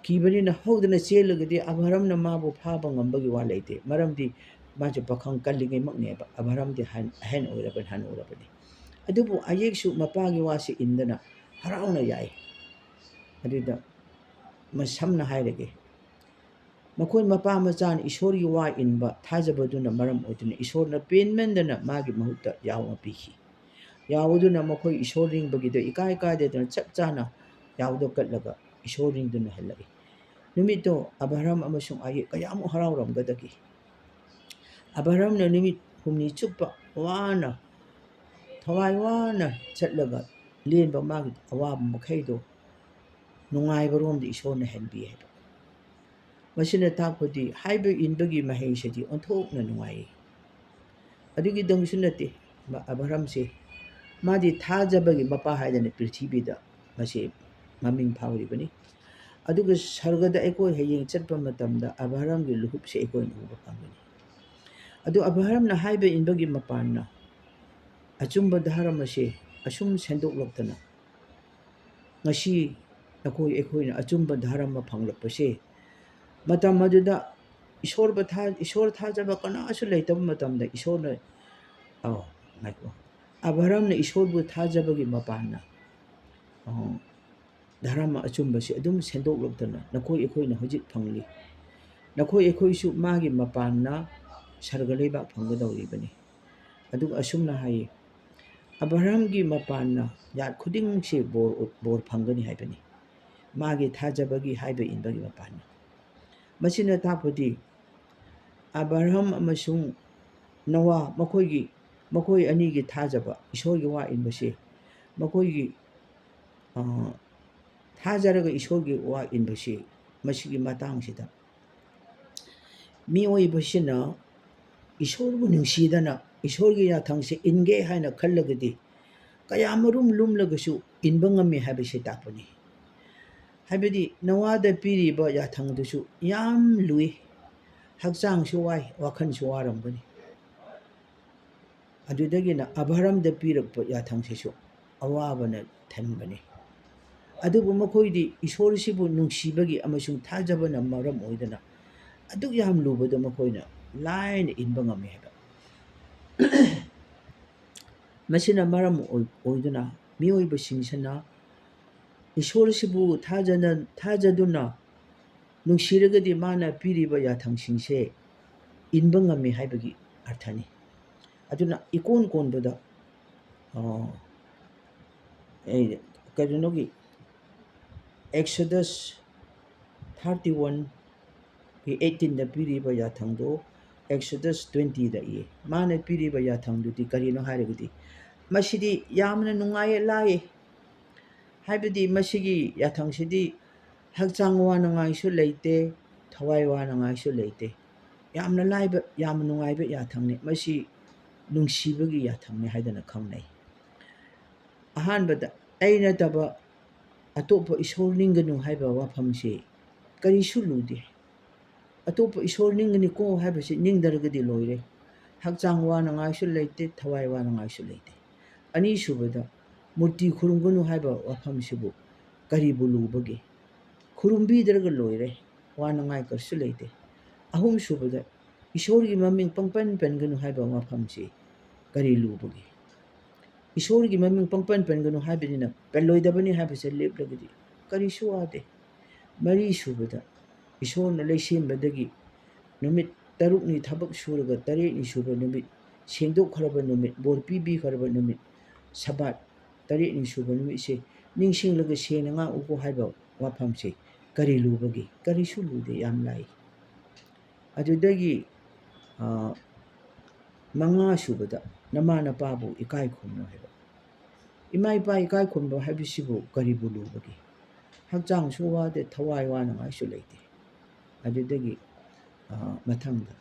ꯀꯤꯕꯅꯤꯅ ꯍꯧꯗꯅ ꯆꯦꯜꯂꯒꯗꯤ ꯑꯕ꯭ꯔꯥꯍꯝꯅ ꯃꯥꯕꯨ ꯐꯥꯕ ꯉꯝꯕꯒꯤ ꯋꯥ ꯂꯩꯇꯦ꯫ ꯃꯔꯝꯗꯤ ꯃꯥꯁꯨ ꯄꯥꯈꯪ ꯀꯜꯂꯤꯉꯩꯃꯛꯅꯦꯕ꯫ ꯑꯕ꯭ꯔꯥꯝꯗꯤ ꯑꯍꯟ, ꯑꯍꯟ ꯑꯣꯏꯔꯕꯅꯤ, ꯍꯅꯨꯔꯕꯅꯤ꯫ ꯑꯗꯨꯕꯨ ꯑꯌꯦꯛꯁꯨ ꯃꯄꯥꯒꯤ ꯋꯥꯁꯤ ꯏꯟꯗꯅ ꯍꯔꯥꯎꯅ ꯌꯥꯏ꯫ ꯑꯗꯨꯗ ꯃꯁꯝꯅ ꯍꯥꯏꯔꯒꯦ, ꯃꯈꯣꯏ ꯃꯄꯥ ꯃꯆꯥꯅ ꯏꯁꯣꯔꯒꯤ ꯋꯥ ꯏꯟꯕ ꯊꯥꯖꯕꯗꯨꯅ ꯃꯔꯝ ꯑꯣꯏꯗꯨꯅ ꯏꯁꯣꯔꯅ ꯄꯦꯟꯃꯟꯗꯅ ꯃꯥꯒꯤ ꯃꯍꯨꯠꯇ ꯌꯥꯎ ꯑꯃ ꯄꯤꯈꯤ꯫ ꯌꯥꯎ ꯑꯗꯨꯅ ꯃꯈꯣꯏ ꯏꯁꯣꯔ ꯅꯤꯡꯕꯒꯤꯗ ꯏꯀꯥꯏ ꯀꯥꯏꯗꯗꯅ ꯆꯞ ꯆꯥꯅ ꯌꯥꯎꯗꯣ ꯀꯠꯂꯒ ꯏꯁꯣꯔ ꯅꯤꯡꯗꯨꯅ ꯍꯜꯂꯛꯏ꯫ ꯅꯨꯃꯤꯠꯇꯣ ꯑꯕ꯭ꯔꯥꯝ ꯑꯃꯁꯨꯡ ꯑꯥꯏꯁꯥꯛ ꯀꯌꯥꯃꯨꯛ ꯍꯔꯥꯎꯔꯝꯒꯗꯒꯦ꯫ ꯑꯕ꯭ꯔꯥꯝꯅ ꯅꯨꯃꯤꯠ ꯍꯨꯝꯅꯤ ꯆꯨꯞꯄ ꯋꯥꯅ, ꯊꯋꯥꯏ ꯋꯥꯅ ꯆꯠꯂꯒ ꯂꯦꯟꯕ ꯃꯥꯒꯤ ꯑꯋꯥꯕ ꯃꯈꯩꯗꯣ ꯅꯨꯡꯉꯥꯏꯕꯔꯣꯝꯗ ꯏꯁꯣꯔꯅ ꯍꯟꯕꯤ ꯍꯥꯏꯕ꯫ ꯃꯁꯤꯅ ꯇꯥꯛꯄꯗꯤ ꯍꯥꯏꯕ ꯏꯟꯕꯒꯤ ꯃꯍꯩꯁꯤꯗꯤ ꯑꯣꯟꯊꯣꯛꯅ ꯅꯨꯡꯉꯥꯏꯌꯦ꯫ ꯑꯗꯨꯒꯤꯗꯪꯁꯨ ꯅꯠꯇꯦ, ꯃ-, ꯑꯕ꯭ꯔꯥꯝꯁꯦ ꯃꯥꯗꯤ ꯊꯥꯖꯕꯒꯤ ꯃꯄꯥ ꯍꯥꯏꯗꯅ ꯄ꯭ꯔꯤꯊꯤꯕꯤꯗ ꯃꯁꯤ ꯃꯃꯤꯡ ꯐꯥꯎꯔꯤꯕꯅꯤ꯫ ꯑꯗꯨꯒ ꯁꯔꯒꯗ ꯑꯩꯈꯣꯏ ꯍꯌꯦꯡ ꯆꯠꯄ ꯃꯇꯝꯗ ꯑꯕ꯭ꯔꯥꯝꯒꯤ ꯂꯨꯍꯨꯞꯁꯦ ꯑꯩꯈꯣꯏꯅ ꯎꯕ ꯐꯪꯒꯅꯤ꯫ ꯑꯗꯨ ꯑꯕ꯭ꯔꯥꯝꯅ ꯍꯥꯏꯕ ꯏꯟꯕꯒꯤ ꯃꯄꯥꯟꯅ ꯑꯆꯨꯝꯕ ꯙꯔꯃꯁꯦ ꯑꯁꯨꯝ ꯁꯦꯝꯗꯣꯛꯂꯛꯇꯅ ꯉꯁꯤ ꯅꯈꯣꯏ ꯑꯩꯈꯣꯏꯅ ꯑꯆꯨꯝꯕ ꯙꯔꯃ ꯐꯪꯂꯛꯄꯁꯦ, ꯃꯇꯝ ꯑꯗꯨꯗ ꯏꯁꯣꯔꯕꯨ ꯊꯥ-, ꯏꯁꯣꯔ ꯊꯥꯖꯕ ꯀꯅꯥꯁꯨ ꯂꯩꯇꯕ ꯃꯇꯝꯗ ꯏꯁꯣꯔꯅ, ꯑꯧ, ꯉꯥꯏꯈꯣ, ꯑꯕ꯭ꯔꯥꯝꯅ ꯏꯁꯣꯔꯕꯨ ꯊꯥꯖꯕꯒꯤ ꯃꯄꯥꯟꯅ, ꯑꯧ, ꯙꯔꯃ ꯑꯆꯨꯝꯕꯁꯤ ꯑꯗꯨꯝ ꯁꯦꯝꯗꯣꯛꯂꯛꯇꯅ ꯅꯈꯣꯏ ꯑꯩꯈꯣꯏꯅ ꯍꯧꯖꯤꯛ ꯐꯪꯂꯤ꯫ ꯅꯈꯣꯏ ꯑꯩꯈꯣꯏꯁꯨ ꯃꯥꯒꯤ ꯃꯄꯥꯟꯅ ꯁꯔꯒ ꯂꯩꯕꯥꯛ ꯐꯪꯒꯗꯧꯔꯤꯕꯅꯤ꯫ ꯑꯗꯨꯒ ꯑꯁꯨꯝꯅ ꯍꯥꯏꯌꯦ, "ꯑꯕ꯭ꯔꯥꯝꯒꯤ ꯃꯄꯥꯟꯅ ꯖꯥꯠ ꯈꯨꯗꯤꯡꯁꯦ ꯕꯣꯔ, ꯕꯣꯔ ꯐꯪꯒꯅꯤ" ꯍꯥꯏꯕꯅꯤ, ꯃꯥꯒꯤ ꯊꯥꯖꯕꯒꯤ ꯍꯥꯏꯕ ꯏꯟꯕꯒꯤ ꯃꯄꯥꯟꯅ꯫ ꯃꯁꯤꯅ ꯇꯥꯛꯄꯗꯤ ꯑꯕ꯭ꯔꯥꯝ ꯑꯃꯁꯨꯡ ꯅꯣꯋꯥ ꯃꯈꯣꯏꯒꯤ, ꯃꯈꯣꯏ ꯑꯅꯤꯒꯤ ꯊꯥꯖꯕ, ꯏꯁꯣꯔꯒꯤ ꯋꯥ ꯏꯟꯕꯁꯦ, ꯃꯈꯣꯏꯒꯤ, ꯑ, ꯊꯥꯖꯔꯒ ꯏꯁꯣꯔꯒꯤ ꯋꯥ ꯏꯟꯕꯁꯤ, ꯃꯁꯤꯒꯤ ꯃꯇꯥꯡꯁꯤꯗ ꯃꯤꯑꯣꯏꯕꯁꯤꯅ ꯏꯁꯣꯔꯕꯨ ꯅꯨꯡꯁꯤꯗꯅ ꯏꯁꯣꯔꯒꯤ ꯌꯥꯊꯪꯁꯦ ꯏꯟꯒꯦ ꯍꯥꯏꯅ ꯈꯜꯂꯒꯗꯤ ꯀꯌꯥꯃꯔꯨꯝ ꯂꯨꯝꯂꯒꯁꯨ ꯏꯟꯕ ꯉꯝꯃꯤ ꯍꯥꯏꯕꯁꯤ ꯇꯥꯛꯄꯅꯤ꯫ ꯍꯥꯏꯕꯗꯤ ꯅꯣꯋꯥꯗ ꯄꯤꯔꯤꯕ ꯌꯥꯊꯪꯗꯨꯁꯨ ꯌꯥꯝ ꯂꯨꯏ, ꯍꯛꯆꯥꯡꯁꯨ ꯋꯥꯏ, ꯋꯥꯈꯜꯁꯨ ꯋꯥꯔꯝꯒꯅꯤ꯫ ꯑꯗꯨꯗꯒꯤꯅ ꯑꯕ꯭ꯔꯥꯝꯗ ꯄꯤꯔꯛꯄ ꯌꯥꯊꯪꯁꯤꯁꯨ ꯑꯋꯥꯕꯅ ꯊꯟꯕꯅꯤ꯫ ꯑꯗꯨꯕꯨ ꯃꯈꯣꯏꯗꯤ ꯏꯁꯣꯔꯁꯤꯕꯨ ꯅꯨꯡꯁꯤꯕꯒꯤ ꯑꯃꯁꯨꯡ ꯊꯥꯖꯕꯅ ꯃꯔꯝ ꯑꯣꯏꯗꯅ ꯑꯗꯨꯛ ꯌꯥꯝ ꯂꯨꯕꯗ ꯃꯈꯣꯏꯅ ꯂꯥꯏꯅ ꯏꯟꯕ ꯉꯝꯃꯤ ꯍꯥꯏꯕ꯫ ꯃꯁꯤꯅ ꯃꯔꯝ ꯑꯣꯏ-, ꯑꯣꯏꯗꯨꯅ ꯃꯤꯑꯣꯏꯕꯁꯤꯡꯁꯤꯅ ꯏꯁꯣꯔꯁꯤꯕꯨ ꯊꯥꯖꯅ-, ꯊꯥꯖꯗꯨꯅ ꯅꯨꯡꯁꯤꯔꯒꯗꯤ ꯃꯥꯅ ꯄꯤꯔꯤꯕ ꯌꯥꯊꯪꯁꯤꯡꯁꯦ ꯏꯟꯕ ꯉꯝꯃꯤ ꯍꯥꯏꯕꯒꯤ ꯑꯔꯊꯅꯤ꯫ ꯑꯗꯨꯅ ꯏꯀꯣꯟ ꯀꯣꯟꯕꯗ, ꯑ, ꯑꯩ, ꯀꯩꯅꯣꯒꯤ, Exodus thirty one ꯒꯤ eighteen ꯗ ꯄꯤꯔꯤꯕ ꯌꯥꯊꯪꯗꯣ Exodus twenty ꯗ ꯏꯌꯦ꯫ ꯃꯥꯅ ꯄꯤꯔꯤꯕ ꯌꯥꯊꯪꯗꯨꯗꯤ ꯀꯔꯤꯅꯣ ꯍꯥꯏꯔꯒꯗꯤ, ꯃꯁꯤꯗꯤ ꯌꯥꯝꯅ ꯅꯨꯡꯉꯥꯏꯌꯦ, ꯂꯥꯏꯌꯦ꯫ ꯍꯥꯏꯕꯗꯤ ꯃꯁꯤꯒꯤ ꯌꯥꯊꯪꯁꯤꯗꯤ ꯍꯛꯆꯥꯡ ꯋꯥꯅꯉꯥꯏꯁꯨ ꯂꯩꯇꯦ, ꯊꯋꯥꯏ ꯋꯥꯅꯉꯥꯏꯁꯨ ꯂꯩꯇꯦ꯫ ꯌꯥꯝꯅ ꯂꯥꯏꯕ, ꯌꯥꯝꯅ ꯅꯨꯡꯉꯥꯏꯕ ꯌꯥꯊꯪꯅꯤ꯫ ꯃꯁꯤ ꯅꯨꯡꯁꯤꯕꯒꯤ ꯌꯥꯊꯪꯅꯤ ꯍꯥꯏꯗꯅ ꯈꯪꯅꯩ꯫ ꯑꯍꯥꯟꯕꯗ, "ꯑꯩ ꯅꯠꯇꯕ ꯑꯇꯣꯞꯄ ꯏꯁꯣꯔ ꯅꯤꯡꯒꯅꯨ" ꯍꯥꯏꯕ ꯋꯥꯐꯝꯁꯤ ꯀꯔꯤꯁꯨ ꯂꯨꯗꯦ꯫ ꯑꯇꯣꯞꯄ ꯏꯁꯣꯔ ꯅꯤꯡꯒꯅꯤꯀꯣ ꯍꯥꯏꯕꯁꯤ ꯅꯤꯡꯗ꯭ꯔꯒꯗꯤ ꯂꯣꯏꯔꯦ꯫ ꯍꯛꯆꯥꯡ ꯋꯥꯅꯉꯥꯏꯁꯨ ꯂꯩꯇꯦ, ꯊꯋꯥꯏ ꯋꯥꯅꯉꯥꯏꯁꯨ ꯂꯩꯇꯦ꯫ ꯑꯅꯤꯁꯨꯕꯗ, ꯃꯨꯔꯇꯤ ꯈꯨꯔꯨꯝꯒꯅꯨ ꯍꯥꯏꯕ ꯋꯥꯐꯝꯁꯤꯕꯨ ꯀꯔꯤꯕꯨ ꯂꯨꯕꯒꯦ? ꯈꯨꯔꯨꯝꯕꯤꯗ꯭ꯔꯒ ꯂꯣꯏꯔꯦ, ꯋꯥꯅꯉꯥꯏ ꯀꯔꯤꯁꯨ ꯂꯩꯇꯦ꯫ ꯑꯍꯨꯝꯁꯨꯕꯗ, ꯏꯁꯣꯔꯒꯤ ꯃꯃꯤꯡ ꯄꯪꯄꯟ ꯄꯟꯒꯅꯨ ꯍꯥꯏꯕ ꯋꯥꯐꯝꯁꯤ ꯀꯔꯤ ꯂꯨꯕꯒꯦ? ꯏꯁꯣꯔꯒꯤ ꯃꯃꯤꯡ ꯄꯪꯄꯟ ꯄꯟꯒꯅꯨ ꯍꯥꯏꯕꯅꯤꯅ ꯄꯜꯂꯣꯏꯗꯕꯅꯤ ꯍꯥꯏꯕꯁꯦ ꯂꯦꯞꯂꯒꯗꯤ ꯀꯔꯤꯁꯨ ꯋꯥꯗꯦ꯫ ꯃꯔꯤꯁꯨꯕꯗ, ꯏꯁꯣꯔꯅ ꯂꯩꯁꯦꯝꯕꯗꯒꯤ ꯅꯨꯃꯤꯠ ꯇꯔꯨꯛꯅꯤ ꯊꯕꯛ ꯁꯨꯔꯒ ꯇꯔꯦꯠꯅꯤ ꯁꯨꯕ ꯅꯨꯃꯤꯠ, ꯁꯦꯡꯗꯣꯛꯈ꯭ꯔꯕ ꯅꯨꯃꯤꯠ, ꯕꯣꯔ ꯄꯤꯕꯤꯈ꯭ꯔꯕ ꯅꯨꯃꯤꯠ, ꯁꯕꯥꯠ ꯇꯔꯦꯠꯅꯤ ꯁꯨꯕ ꯅꯨꯃꯤꯠꯁꯦ ꯅꯤꯡꯁꯤꯡꯂꯒ ꯁꯦꯡꯅ ꯉꯥꯛꯎꯀꯣ ꯍꯥꯏꯕ ꯋꯥꯐꯝꯁꯦ ꯀꯔꯤ ꯂꯨꯕꯒꯦ? ꯀꯔꯤꯁꯨ ꯂꯨꯗꯦ, ꯌꯥꯝ ꯂꯥꯏ꯫ ꯑꯗꯨꯗꯒꯤ, ꯑ, ꯃꯉꯥ ꯁꯨꯕꯗ, ꯅꯃꯥ ꯅꯄꯥꯕꯨ ꯏꯀꯥꯏ ꯈꯨꯝꯃꯨ ꯍꯥꯏꯕ꯫ ꯏꯃꯥ ꯏꯄꯥ ꯏꯀꯥꯏ ꯈꯨꯝꯕ ꯍꯥꯏꯕꯁꯤꯕꯨ ꯀꯔꯤꯕꯨ ꯂꯨꯕꯒꯦ? ꯍꯛꯆꯥꯡꯁꯨ ꯋꯥꯗꯦ, ꯊꯋꯥꯏ ꯋꯥꯅꯉꯥꯏꯁꯨ ꯂꯩꯇꯦ꯫ ꯑꯗꯨꯗꯒꯤ, ꯑ, ꯃꯊꯪꯗ,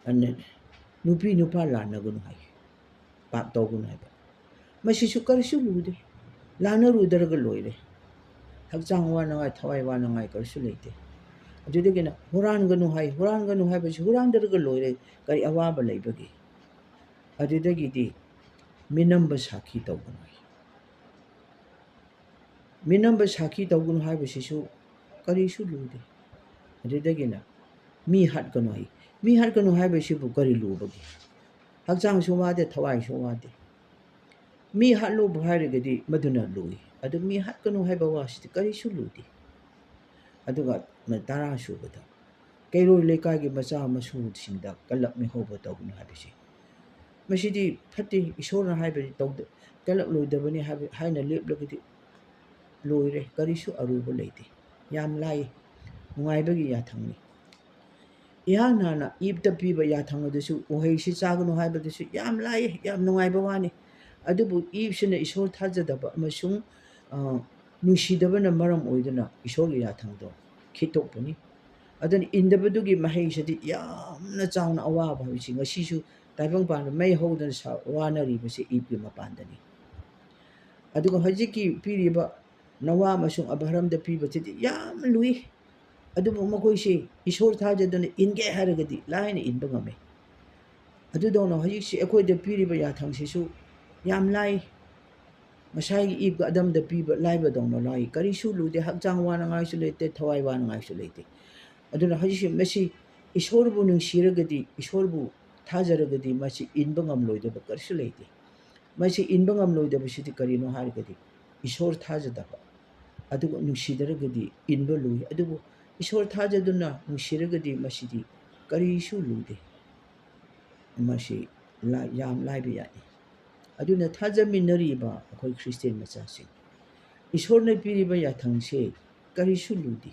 ꯑꯅ-, ꯅꯨꯄꯤ ꯅꯨꯄꯥ ꯂꯥꯟꯅꯒꯅꯨ ꯍꯥꯏ, ꯄꯥꯞ ꯇꯧꯒꯅꯨ ꯍꯥꯏꯕ꯫ ꯃꯁꯤꯁꯨ ꯀꯔꯤꯁꯨ ꯂꯨꯗꯦ, ꯂꯥꯟꯅꯔꯨꯗ꯭ꯔꯒ ꯂꯣꯏꯔꯦ꯫ ꯍꯛꯆꯥꯡ ꯋꯥꯅꯉꯥꯏ, ꯊꯋꯥꯏ ꯋꯥꯅꯉꯥꯏ ꯀꯔꯤꯁꯨ ꯂꯩꯇꯦ꯫ ꯑꯗꯨꯗꯒꯤꯅ ꯍꯨꯔꯥꯟꯒꯅꯨ ꯍꯥꯏ, ꯍꯨꯔꯥꯟꯒꯅꯨ ꯍꯥꯏꯕꯁꯤ ꯍꯨꯔꯥꯟꯗ꯭ꯔꯒ ꯂꯣꯏꯔꯦ, ꯀꯔꯤ ꯑꯋꯥꯕ ꯂꯩꯕꯒꯦ? ꯑꯗꯨꯗꯒꯤꯗꯤ ꯃꯤꯅꯝꯕ ꯁꯥꯈꯤ ꯇꯧꯒꯅꯨ ꯍꯥꯏ꯫ ꯃꯤꯅꯝꯕ ꯁꯥꯈꯤ ꯇꯧꯒꯅꯨ ꯍꯥꯏꯕꯁꯤꯁꯨ ꯀꯔꯤꯁꯨ ꯂꯨꯗꯦ꯫ ꯑꯗꯨꯗꯒꯤꯅ ꯃꯤ ꯍꯥꯠꯀꯅꯨ ꯍꯥꯏ꯫ ꯃꯤ ꯍꯥꯠꯀꯅꯨ ꯍꯥꯏꯕꯁꯤꯕꯨ ꯀꯔꯤ ꯂꯨꯕꯒꯦ? ꯍꯛꯆꯥꯡꯁꯨ ꯋꯥꯗꯦ, ꯊꯋꯥꯏꯁꯨ ꯋꯥꯗꯦ꯫ ꯃꯤ ꯍꯥꯠꯂꯨꯕ ꯍꯥꯏꯔꯒꯗꯤ ꯃꯗꯨꯅ ꯂꯨꯏ꯫ ꯑꯗꯨ ꯃꯤ ꯍꯥꯠꯀꯅꯨ ꯍꯥꯏꯕ ꯋꯥꯁꯤꯗꯤ ꯀꯔꯤꯁꯨ ꯂꯨꯗꯦ꯫ ꯑꯗꯨꯒ ꯇꯔꯥ ꯁꯨꯕꯗ, ꯀꯩꯔꯣꯏ ꯂꯩꯀꯥꯏꯒꯤ ꯃꯆꯥ ꯃꯁꯨꯁꯤꯡꯗ ꯀꯂꯛ ꯃꯤꯍꯧꯕ ꯇꯧꯒꯅꯨ ꯍꯥꯏꯕꯁꯤ, ꯃꯁꯤꯗꯤ ꯐꯠꯇꯦ꯫ ꯏꯁꯣꯔꯅ ꯍꯥꯏꯕꯗꯤ ꯇꯧꯗ-, ꯀꯂꯛꯂꯣꯏꯗꯕꯅꯤ ꯍꯥꯏꯕ, ꯍꯥꯏꯅ ꯂꯦꯞꯂꯒꯗꯤ ꯂꯣꯏꯔꯦ꯫ ꯀꯔꯤꯁꯨ ꯑꯔꯨꯕ ꯂꯩꯇꯦ꯫ ꯌꯥꯝ ꯂꯥꯏ, ꯅꯨꯡꯉꯥꯏꯕꯒꯤ ꯌꯥꯊꯪꯅꯤ꯫ ꯏꯍꯥꯟ ꯍꯥꯟꯅ ꯏꯞꯇ ꯄꯤꯕ ꯌꯥꯊꯪ ꯑꯗꯨꯁꯨ, ꯎꯍꯩꯁꯤ ꯆꯥꯒꯅꯨ ꯍꯥꯏꯕꯗꯨꯁꯨ ꯌꯥꯝ ꯂꯥꯏꯌꯦ, ꯌꯥꯝ ꯅꯨꯡꯉꯥꯏꯕ ꯋꯥꯅꯤ꯫ ꯑꯗꯨꯕꯨ ꯏꯞꯁꯤꯅ ꯏꯁꯣꯔ ꯊꯥꯖꯗꯕ ꯑꯃꯁꯨꯡ, ꯑ, ꯅꯨꯡꯁꯤꯗꯕꯅ ꯃꯔꯝ ꯑꯣꯏꯗꯨꯅ ꯏꯁꯣꯔꯒꯤ ꯌꯥꯊꯪꯗꯣ ꯈꯤꯠꯇꯣꯛꯄꯅꯤ꯫ ꯑꯗꯨꯅ ꯏꯟꯗꯕꯗꯨꯒꯤ ꯃꯍꯩꯁꯤꯗꯤ ꯌꯥꯝꯅ ꯆꯥꯎꯅ ꯑꯋꯥꯕ ꯍꯥꯏꯕꯁꯤ ꯉꯁꯤꯁꯨ ꯇꯥꯏꯕꯪꯄꯥꯟꯗ ꯃꯩ ꯍꯧꯗꯅ ꯁꯥ-, ꯋꯥꯅꯔꯤꯕꯁꯤ ꯏꯞꯀꯤ ꯃꯄꯥꯟꯗꯅꯤ꯫ ꯑꯗꯨꯒ ꯍꯧꯖꯤꯛꯀꯤ ꯄꯤꯔꯤꯕ ꯅꯣꯋꯥ ꯑꯃꯁꯨꯡ ꯑꯕ꯭ꯔꯥꯍꯝꯗ ꯄꯤꯕꯁꯤꯗꯤ ꯌꯥꯝ ꯂꯨꯏ꯫ ꯑꯗꯨꯕꯨ ꯃꯈꯣꯏꯁꯤ ꯏꯁꯣꯔ ꯊꯥꯖꯗꯨꯅ ꯏꯟꯒꯦ ꯍꯥꯏꯔꯒꯗꯤ ꯂꯥꯏꯅ ꯏꯟꯕ ꯉꯝꯃꯤ꯫ ꯑꯗꯨꯗꯧꯅ ꯍꯧꯖꯤꯛꯁꯤ ꯑꯩꯈꯣꯏꯗ ꯄꯤꯔꯤꯕ ꯌꯥꯊꯪꯁꯤꯁꯨ ꯌꯥꯝ ꯂꯥꯏ꯫ ꯉꯁꯥꯏꯒꯤ ꯏꯞꯀ ꯑꯗꯝꯗ ꯄꯤꯕ ꯂꯥꯏꯕꯗꯧꯅ ꯂꯥꯏ꯫ ꯀꯔꯤꯁꯨ ꯂꯨꯗꯦ, ꯍꯛꯆꯥꯡ ꯋꯥꯅꯉꯥꯏꯁꯨ ꯂꯩꯇꯦ, ꯊꯋꯥꯏ ꯋꯥꯅꯉꯥꯏꯁꯨ ꯂꯩꯇꯦ꯫ ꯑꯗꯨꯅ ꯍꯧꯖꯤꯛꯁꯤ ꯃꯁꯤ ꯏꯁꯣꯔꯕꯨ ꯅꯨꯡꯁꯤꯔꯒꯗꯤ, ꯏꯁꯣꯔꯕꯨ ꯊꯥꯖꯔꯒꯗꯤ ꯃꯁꯤ ꯏꯟꯕ ꯉꯝꯂꯣꯏꯗꯕ ꯀꯔꯤꯁꯨ ꯂꯩꯇꯦ꯫ ꯃꯁꯤ ꯏꯟꯕ ꯉꯝꯂꯣꯏꯗꯕꯁꯤꯗꯤ ꯀꯔꯤꯅꯣ ꯍꯥꯏꯔꯒꯗꯤ ꯏꯁꯣꯔ ꯊꯥꯖꯗꯕ꯫ ꯑꯗꯨꯒ ꯅꯨꯡꯁꯤꯗꯔꯒꯗꯤ ꯏꯟꯕ ꯂꯨꯏ꯫ ꯑꯗꯨꯕꯨ ꯏꯁꯣꯔ ꯊꯥꯖꯗꯨꯅ ꯅꯨꯡꯁꯤꯔꯒꯗꯤ ꯃꯁꯤꯗꯤ ꯀꯔꯤꯁꯨ ꯂꯨꯗꯦ꯫ ꯃꯁꯤ ꯂꯥ-, ꯌꯥꯝ ꯂꯥꯏꯕ ꯌꯥꯏ꯫ ꯑꯗꯨꯅ ꯊꯥꯖꯃꯤꯟꯅꯔꯤꯕ ꯑꯩꯈꯣꯏ ꯈ꯭ꯔꯤꯁꯇꯤꯌꯥꯟ ꯃꯆꯥꯁꯤꯡ, ꯏꯁꯣꯔꯅ ꯄꯤꯔꯤꯕ ꯌꯥꯊꯪꯁꯦ ꯀꯔꯤꯁꯨ ꯂꯨꯗꯦ꯫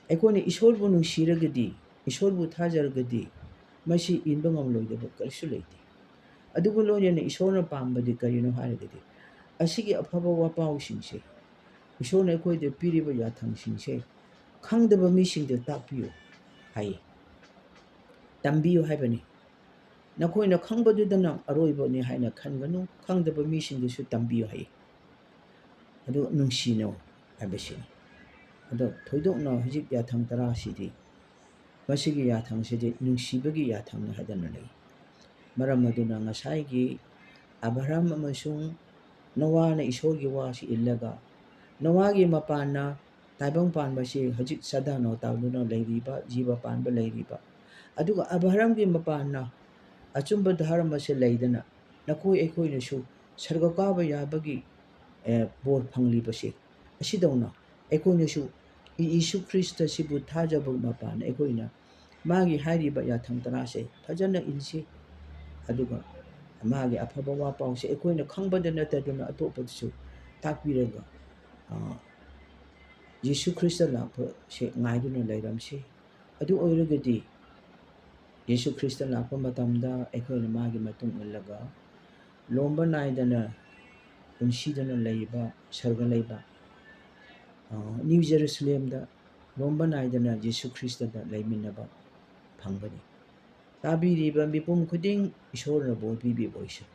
ꯑꯩꯈꯣꯏꯅ ꯏꯁꯣꯔꯕꯨ ꯅꯨꯡꯁꯤꯔꯒꯗꯤ, ꯏꯁꯣꯔꯕꯨ ꯊꯥꯖꯔꯒꯗꯤ ꯃꯁꯤ ꯏꯟꯕ ꯉꯝꯂꯣꯏꯗꯕ ꯀꯔꯤꯁꯨ ꯂꯩꯇꯦ꯫ ꯑꯗꯨꯒ ꯂꯣꯏꯅꯅ ꯏꯁꯣꯔꯅ ꯄꯥꯝꯕꯗꯤ ꯀꯔꯤꯅꯣ ꯍꯥꯏꯔꯒꯗꯤ ꯑꯁꯤꯒꯤ ꯑꯐꯕ ꯋꯥꯄꯥꯎꯁꯤꯡꯁꯦ, ꯏꯁꯣꯔꯅ ꯑꯩꯈꯣꯏꯗ ꯄꯤꯔꯤꯕ ꯌꯥꯊꯪꯁꯤꯡꯁꯦ ꯈꯪꯗꯕ ꯃꯤꯁꯤꯡꯗ ꯇꯥꯛꯄꯤꯌꯨ ꯍꯥꯏꯌꯦ꯫ ꯇꯝꯕꯤꯌꯨ ꯍꯥꯏꯕꯅꯤ꯫ ꯅꯈꯣꯏꯅ ꯈꯪꯕꯗꯨꯗꯅ ꯑꯔꯣꯏꯕꯅꯤ ꯍꯥꯏꯅ ꯈꯟꯒꯅꯨ, ꯈꯪꯗꯕ ꯃꯤꯁꯤꯡꯗꯨꯁꯨ ꯇꯝꯕꯤꯌꯨ ꯍꯥꯏꯌꯦ꯫ ꯑꯗꯨ ꯅꯨꯡꯁꯤꯅꯧ ꯍꯥꯏꯕꯁꯤꯅꯤ꯫ ꯑꯗꯣ ꯊꯣꯏꯗꯣꯛꯅ ꯍꯧꯖꯤꯛ ꯌꯥꯊꯪ ꯇꯔꯥꯁꯤꯗꯤ, ꯃꯁꯤꯒꯤ ꯌꯥꯊꯪꯁꯤꯗꯤ ꯅꯨꯡꯁꯤꯕꯒꯤ ꯌꯥꯊꯪꯅꯤ ꯍꯥꯏꯗꯅ ꯂꯩ꯫ ꯃꯔꯝ ꯑꯗꯨꯅ ꯉꯁꯥꯏꯒꯤ ꯑꯕ꯭ꯔꯥꯍꯝ ꯑꯃꯁꯨꯡ ꯅꯣꯋꯥꯅ ꯏꯁꯣꯔꯒꯤ ꯋꯥꯁꯤ ꯏꯜꯂꯒ, ꯅꯣꯋꯥꯒꯤ ꯃꯄꯥꯟꯅ ꯇꯥꯏꯕꯪ ꯄꯥꯟꯕꯁꯤ ꯍꯧꯖꯤꯛ ꯁꯗꯥꯅꯣ ꯇꯥꯎꯗꯨꯅ ꯂꯩꯔꯤꯕ, ꯖꯤꯕ ꯄꯥꯟꯕ ꯂꯩꯔꯤꯕ, ꯑꯗꯨꯒ ꯑꯕꯍꯔꯝꯒꯤ ꯃꯄꯥꯟꯅ ꯑꯆꯨꯝꯕ ꯙꯔꯃꯁꯦ ꯂꯩꯗꯅ ꯅꯈꯣꯏ ꯑꯩꯈꯣꯏꯅꯁꯨ ꯁꯔꯒ ꯀꯥꯕ ꯌꯥꯕꯒꯤ, ꯑꯦ, ꯕꯣꯔ ꯐꯪꯂꯤꯕꯁꯦ, ꯑꯁꯤꯗꯧꯅ ꯑꯩꯈꯣꯏꯅꯁꯨ ꯌꯤꯁꯨ ꯈ꯭ꯔꯤꯁꯇꯁꯤꯕꯨ ꯊꯥꯖꯕ ꯃꯄꯥꯟ ꯑꯩꯈꯣꯏꯅ ꯃꯥꯒꯤ ꯍꯥꯏꯔꯤꯕ ꯌꯥꯊꯪ ꯇꯔꯥꯁꯦ ꯐꯖꯅ ꯏꯟꯁꯤ, ꯑꯗꯨꯒ ꯃꯥꯒꯤ ꯑꯐꯕ ꯋꯥ ꯄꯥꯎꯁꯦ ꯑꯩꯈꯣꯏꯅ ꯈꯪꯕꯗ ꯅꯠꯇꯗꯨꯅ ꯑꯇꯣꯞꯄꯗꯁꯨ ꯇꯥꯛꯄꯤꯔꯒ, ꯑ, ꯌꯤꯁꯨ ꯈ꯭ꯔꯤꯁꯇ ꯂꯥꯛꯄꯁꯦ ꯉꯥꯏꯗꯨꯅ ꯂꯩꯔꯝꯁꯤ꯫ ꯑꯗꯨ ꯑꯣꯏꯔꯒꯗꯤ ꯌꯤꯁꯨ ꯈ꯭ꯔꯤꯁꯇ ꯂꯥꯛꯄ ꯃꯇꯝꯗ ꯑꯩꯈꯣꯏꯅ ꯃꯥꯒꯤ ꯃꯇꯨꯡ ꯏꯜꯂꯒ ꯂꯣꯝꯕ ꯅꯥꯏꯗꯅ ꯄꯨꯟꯁꯤꯗꯨꯅ ꯂꯩꯕ, ꯁꯔꯒ ꯂꯩꯕ, ꯑ, ꯅ꯭ꯌꯨ ꯖꯦꯔꯨꯁꯂꯦꯝꯗ ꯂꯣꯝꯕ ꯅꯥꯏꯗꯅ ꯌꯤꯁꯨ ꯈ꯭ꯔꯤꯁꯇꯗ ꯂꯩꯃꯤꯟꯅꯕ ꯐꯪꯒꯅꯤ꯫ ꯇꯥꯕꯤꯔꯤꯕ ꯃꯤꯄꯨꯝ ꯈꯨꯗꯤꯡ ꯏꯁꯣꯔꯅ ꯕꯣꯔ ꯄꯤꯕꯤꯕ ꯑꯣꯏꯁꯅꯨ꯫